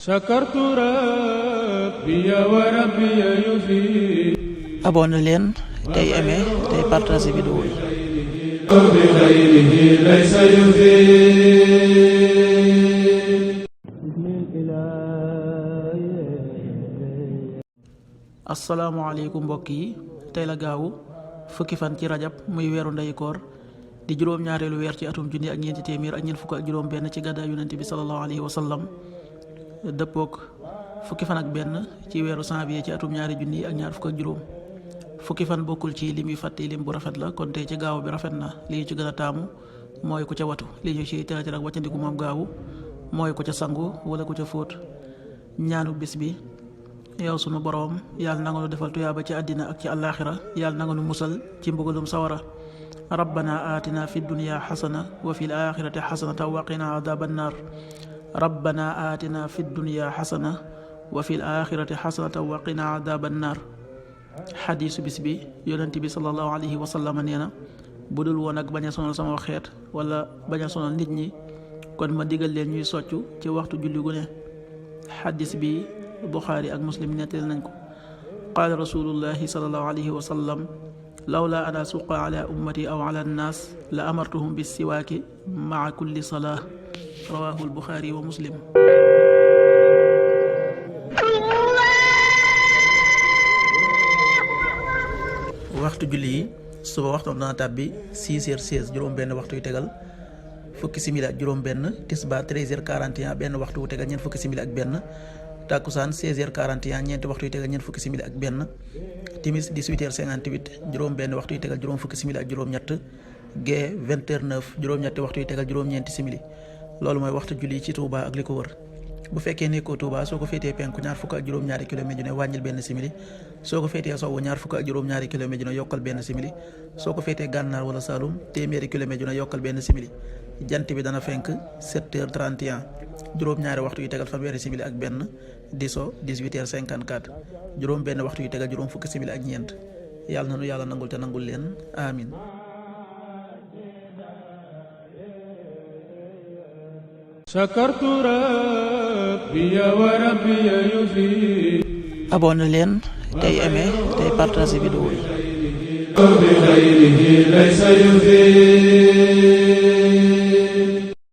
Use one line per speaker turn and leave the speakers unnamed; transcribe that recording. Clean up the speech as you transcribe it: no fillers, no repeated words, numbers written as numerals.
sakartu rabbi wa rabbi yufi.
abonné leen tey aimé tey partagé vidéo yi.
bi xayrihi laysa yufi.
asalaamaaleykum mbokk yi tey la gaawu fukki fan ci rajab muy weeru ndeyu koor di juróom-ñaareelu weer ci atum junni ak ñeenti téeméer ak ñeent fukk ak juróom benn ci gàddaay yonent bi sallallahu alayhi wa sallam dëppook fukki fan ak benn ci weeru janvier ci atum ñaari junni ak ñaar fukk ak juróom. fukki fan bokkul ci lim yu fàtte lim bu rafet la kon tey ci gaaw bi rafet na li ñu ci gën a taamu mooy ku ca watu li ñu ci teratir ak wàccandiku moom gaawu mooy ku ca sangu wala ku ca fóot. ñaanu bis bi: yow sunu boroom yàlla na nga nu defal tuyaaba ci àddina ak ci àllaaxira yàlla na nga nu musal ci mbugalum sawara. rabbana aatina fi dunya xasana wa fi l axirati xasanata wa qina adaban naar. rabbana aatina fi dunya xasana wa fi l axirati xasanata wa qina adaban naar. xadiisu bis bi: yonent bi sallallahu alayhi wa sallam nee na, bu dul woon ak bañ a sonal sama xeet wala bañ a sonal nit ñi kon ma digal leen ñuy soccu ci waxtu julli gu ne. xadiis bi Buxaari ak Muslim nettali nañ ko. qaala rasulullahi sallallahu alayhi wa sallam, lawla an asuqa ala ummati aw ala annaas la amartuhum bis siwaaki maa kulli salaa. rawaahu al-Buxaari wa Muslim. waxtu julli yi: suba waxtu dana tàbbi 6h16 juróom benn waxtu yu tegal fukki simili ak juróom benn. tisbaar 13h41 benn waxtu wu tegal ñeent fukki simili ak benn. takkusaan 16h41 ñeenti waxtu yu tegal ñeent fukki simili ak benn. timis 18h58 juróom benn waxtu yu tegal juróom fukki simili ak juróom ñett. gee 20h09 juróom ñetti waxtu yu tegal juróom ñeenti simili. loolu mooy waxtu julli ci Touba ak li ko wër. bu fekkee nekkoo Touba soo ko féetee penku ñaar fukk ak juróom-ñaari kilomètre ju ne wàññil benn simili. soo ko féetee sowwu ñaar fukk ak juróom-ñaari kilomètre ju ne yokkal benn simili. soo ko féetee gànnaar wala Saloum téeméeri kilomètre ju ne yokkal benn simili. jant bi dana fenk 7h31 juróom-ñaari waxtu yu tegal fanweeri simili ak benn. di so 18h54 juróom benn waxtu yu tegal juróom fukki simili ak ñeent. yàlla na nu yàlla nangul te nangul leen amin.
sakartu rabbi wa rabbi yufi.
abonné leen tey aimé tey partagé vidéo yi.
bi xayrihi laysa yufi.